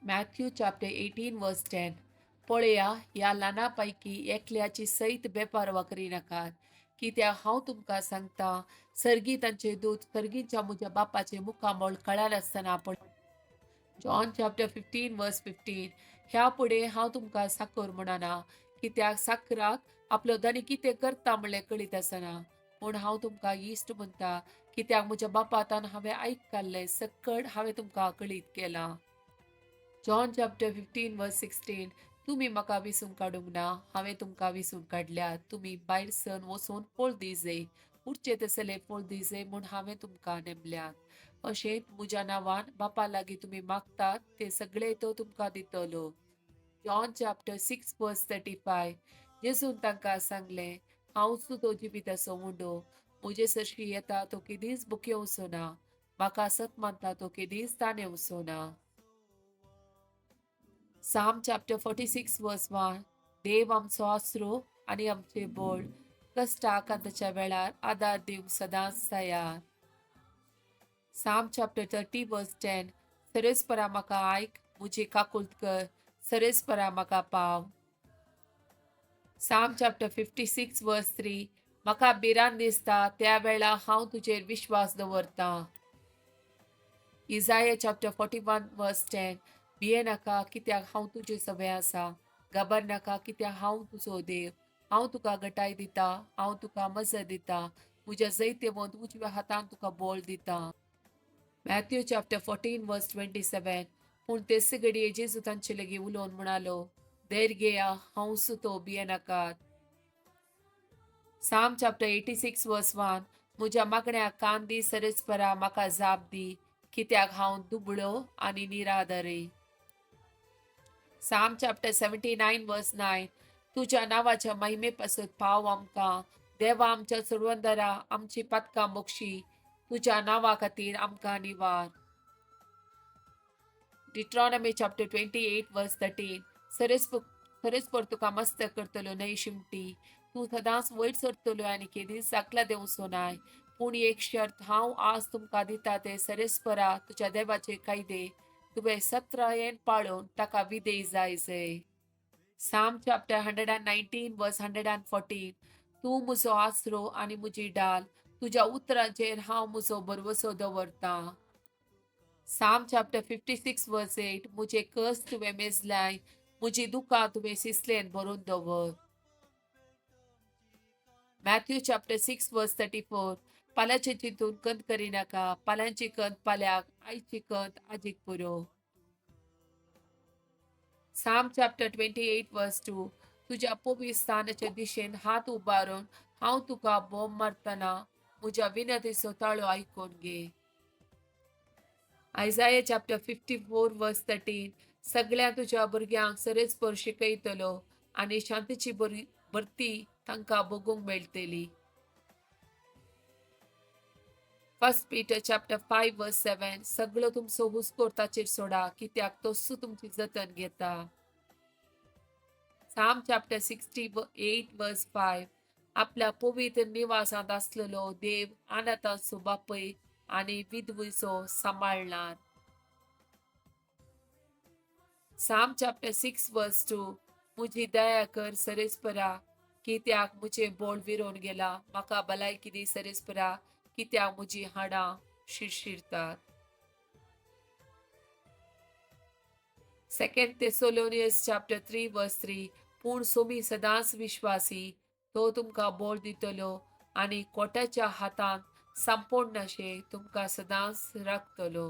Matthew chapter 18 verse 10. पळया, ह्या ल्हाना पैकी एकल्याची सयत बेपारवा करिनाकात, कित्याक हांव तुमकां सांगता, सर्गी तांचे दूत सर्गीच्या म्हज्या बापाचे मुखामळ कळनासतना पळ. John chapter 15 verse 15. ह्या फुडें हांव तुमकां साकर म्हणना, कित्याक साकराक आपलो धनी कितें करता म्हणलें कळीत आसना, पूण हांव तुमकां इश्ट म्हणटा, कित्याक म्हज्या बापातान हांवें आयकल्लें सक्कड हांवें तुमकां कळीत केलां. John chapter 15 verse 16. तुमी म्हाका विसून काडूंक ना, हांवें तुमकां विसून काडल्या. तुमी भायर सन वचून फळ दिजय, उरचे तसले फळ दिजय म्हूण हांवें तुमकां नेमल्यात. अशें म्हज्या नांवान बापा लागीं तुमी मागतात ते सगळे तो तुमकां दितलो. John chapter 6 verse 35. जेजून तांकां सांगलें, हांवच तो जिविताचो उंडो. म्हजे सरशी येता तो केदींच भुकेवचो ना, म्हाका सत मानता तो केदींच तानेवचो ना. Psalm chapter 46 verse 1. देव आमचो आसरो आनी आमचे बळ, कश्ट आकांताच्या वेळार आदार दिवंक सदांच तयार. Psalm chapter 30 verse 10. सरेस्परा म्हाका आयक, म्हजी काकुळट कर, सरेस्परा म्हाका पाव. Psalm chapter 56 verse 3. म्हाका भिरांत दिसता त्या वेळा हांव तुजेर विश्वास दवरतां. Isaiah chapter 41 verse 10. भिये नाका, कित्याक हांव तुजे सवे आसा. घाबर नाका, कित्याक हांव तुजो देव. हांव तुका घटाय दिता, हांव तुका मजत दिता, म्हज्या जैतेवंत उजव्या हातान तुका बळ दिता. Matthew chapter 14 verse 27. पूण तेच घडये जेजू तांचे लागीं उलोवन म्हणालो, धैर्य घेया, हांव तो, भिये नाकात. Psalm chapter 86 verse 1. म्हज्या मागण्याक कान दी सरेस्परा, म्हाका जाप दी, कित्याक हांव दुबळो आनी निराधारी. Psalm chapter 79 verse 9. तुज्या नांवाच्या महिमे पासत पाव आमकां, देवा आमच्या सोडवणदारा, आमची पातकां मोक्षी. तुज्या नांवा खातीर आमकां निवार. Deuteronomy chapter 28 verse 13. सरेस्पर तुका मस्त करतलो न्हय शिमटी. तूं सदांच वयर सरतलो आनी केदींच सकला देंवचो नाय. पूण एक शर्त, हांव आज तुमकां दिता ते सरेस्परा तुज्या देवाचे कायदे तुवें सत्रायेन पाळून ताका विधेय जाय जय. Psalm chapter 119 verse 114. तूं म्हजो आसरो आनी म्हजी डाल, तुज्या उतरांचेर हांव म्हजो भरवसो दवरतां. Psalm chapter 56 verse 8. म्हजे कश्ट तुवें मेजल्याय, म्हजी दुकां तुवें सिसलेन भरून दवर. Matthew chapter 6 verse 34. पाल्याचे चिंतून कंत करिनाका, पाल्यांची कंत पाल्याक, आयची कंत आजीक पुरो. Psalm chapter 28 verse 2. तुज्या पवित्र स्थानाच्या दिशेन हात उबारून हांव तुका बोम मारतना म्हज्या विनंतीचो ताळो आयकून घे. Isaiah chapter 54 verse 13. सगळ्या तुज्या भुरग्यांक सरेस्पर शिकयतलो आनी शांतीची भरती तांकां भोगूंक मेळटली. First Peter chapter 5 verse 7. सगळो तुमचो हुस्को ताचेर सोडा, कित्याक तोच तुमची जतन घेता. Psalm chapter 68 verse 5. आपल्या पवित्र निवासांत आसलेलो देव अनाथांचो बापय आनी विधवेचो सांबाळणार. Psalm chapter 6 verse 2. म्हजी दया कर सरेस्परा, कित्याक म्हजें बोळ विरोवन गेला. म्हाका भलायकी दी सरेस्परा, कित्याक म्हजी हाडां शिरशिरतात. Second Thessalonians chapter 3 verse 3. पूण सोमी सदांच विश्वासी, तो तुमकां बोळ दितलो आनी कोटाच्या हातांत सांपोडनाशें तुमकां सदांच राखतलो.